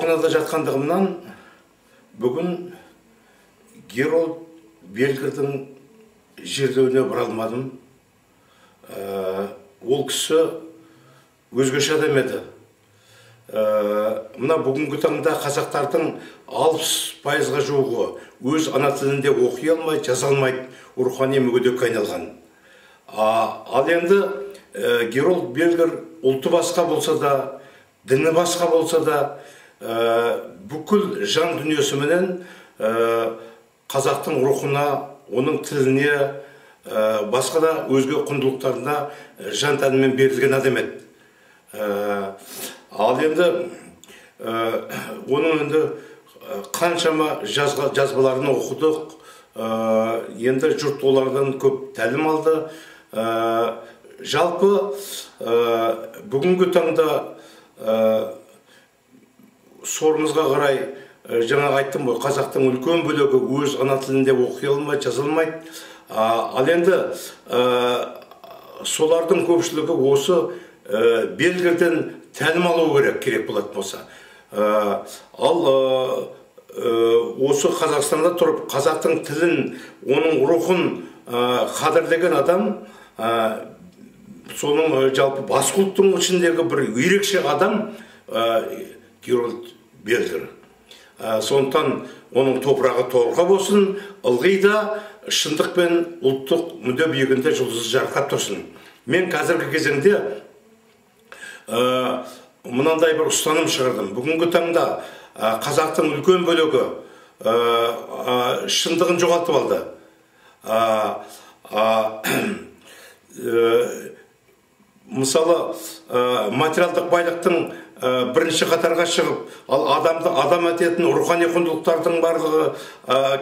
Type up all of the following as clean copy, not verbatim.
Ауруханада жатқандығымнан бүгін Герольд Бельгердің жерлеуіне бара алмадым. Ол кісі өзгеше адам еді. Мына бүгінгі таңда қазақтардың 60%-ға жуығы өз ана тілінде оқи алмайды, жаза алмайды, рухани мүгедекке айналған. Ал енді Герольд Бельгер ұлты басқа болса да, діні басқа болса да, бүкіл жан дүниесіменен қазақтың рухына, оның тіліне, басқа да өзге құндылықтарына жан тәнімен берілген адам еді. Ал енді оның енді қаншама жазбаларын оқыдық, енді жұрт олардан көп тәлім алды. Жалпы бүгінгі таңда сорымызға қарай, жаңа айттым ғой, қазақтың үлкен бөлігі өз ана тілінде оқи алмайды, жаза алмайды. Ал енді солардың көпшілігі осы Бельгерден тәлім алу керек болатын болса. Ал осы Қазақстанда тұрып, қазақтың тілін, оның рухын қадірлеген адам, соның жалпы басқа ұлттың ішіндегі бір ерекше адам Герольд Бельгер. Сондықтан оның топырағы торқа болсын, ылғи да шындық пен ұлттық мүдде биігінде жұлдызы жарқырап тұрсын. Мен қазіргі кезеңде мынандай бір ұстаным шығардым. Бүгінгі таңда қазақтың үлкен бөлігі шындығын жоғалтып алды. Мысалы, материалдық байлықтың бірінші қатарға шығып, ал адамды адам ететін рухани құндылықтардың барлығы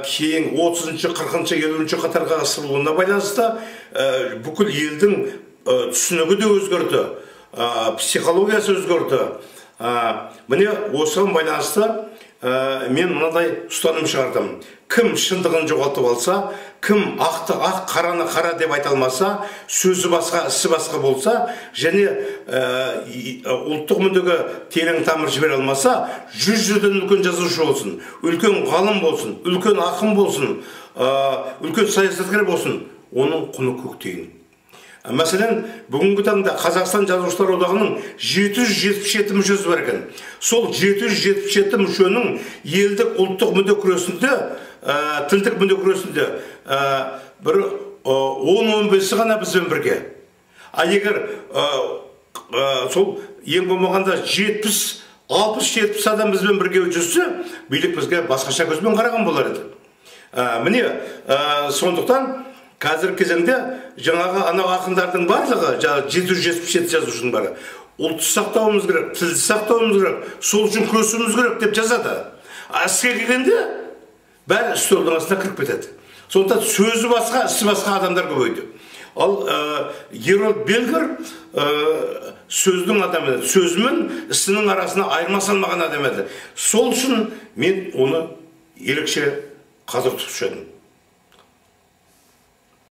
кейін 30-шы, 40-шы, 50-ші қатарға ысырылуына байланысты бүкіл елдің түсінігі де өзгерді, психологиясы өзгерді. Міне осыған байланысты мен мынадай ұстаным шығардым. Кім шындығын жоғалтып алса, кім ақты ақ, қараны қара деп айта алмаса, сөзі басқа, ісі басқа болса, және ұлттық мүддеге терең тамыр жібере алмаса, жүз жерден үлкен жазушы болсын, үлкен ғалым болсын, үлкен ақын болсын, үлкен саясаткер болсын, оның құны көк тиын. Мәселен, бүгінгі таңда Қазақстан Жазушылар одағының 777 мүшесі бар екен. Сол 777 мүшенің елдік ұлттық мүдде күресінде, тілдік мүдде күресінде бір 10-15-і ғана бізбен бірге. А егер сол ең болмағанда 70, 60-70 адам бізбен бірге жүрсе, билік бізге басқаша көзбен қараған болар еді. Міне, сондықтан қазіргі кезеңде жаңағы анау ақындардың барлығы, жаңағы 777 жазушының бәрі, ұлтты сақтауымыз керек, тілді сақтауымыз керек, сол үшін күресуіміз керек деп жазады. А іске келгенде бәрі үстелдің астына кіріп кетеді. Сондықтан сөзі басқа, ісі басқа адамдар көбейді. Ал Герольд Бельгер сөздің адамы еді, сөзі мен ісінің арасына айырма салмаған адам еді. Сол үшін мен оны ерекше қадір тұтушы едім.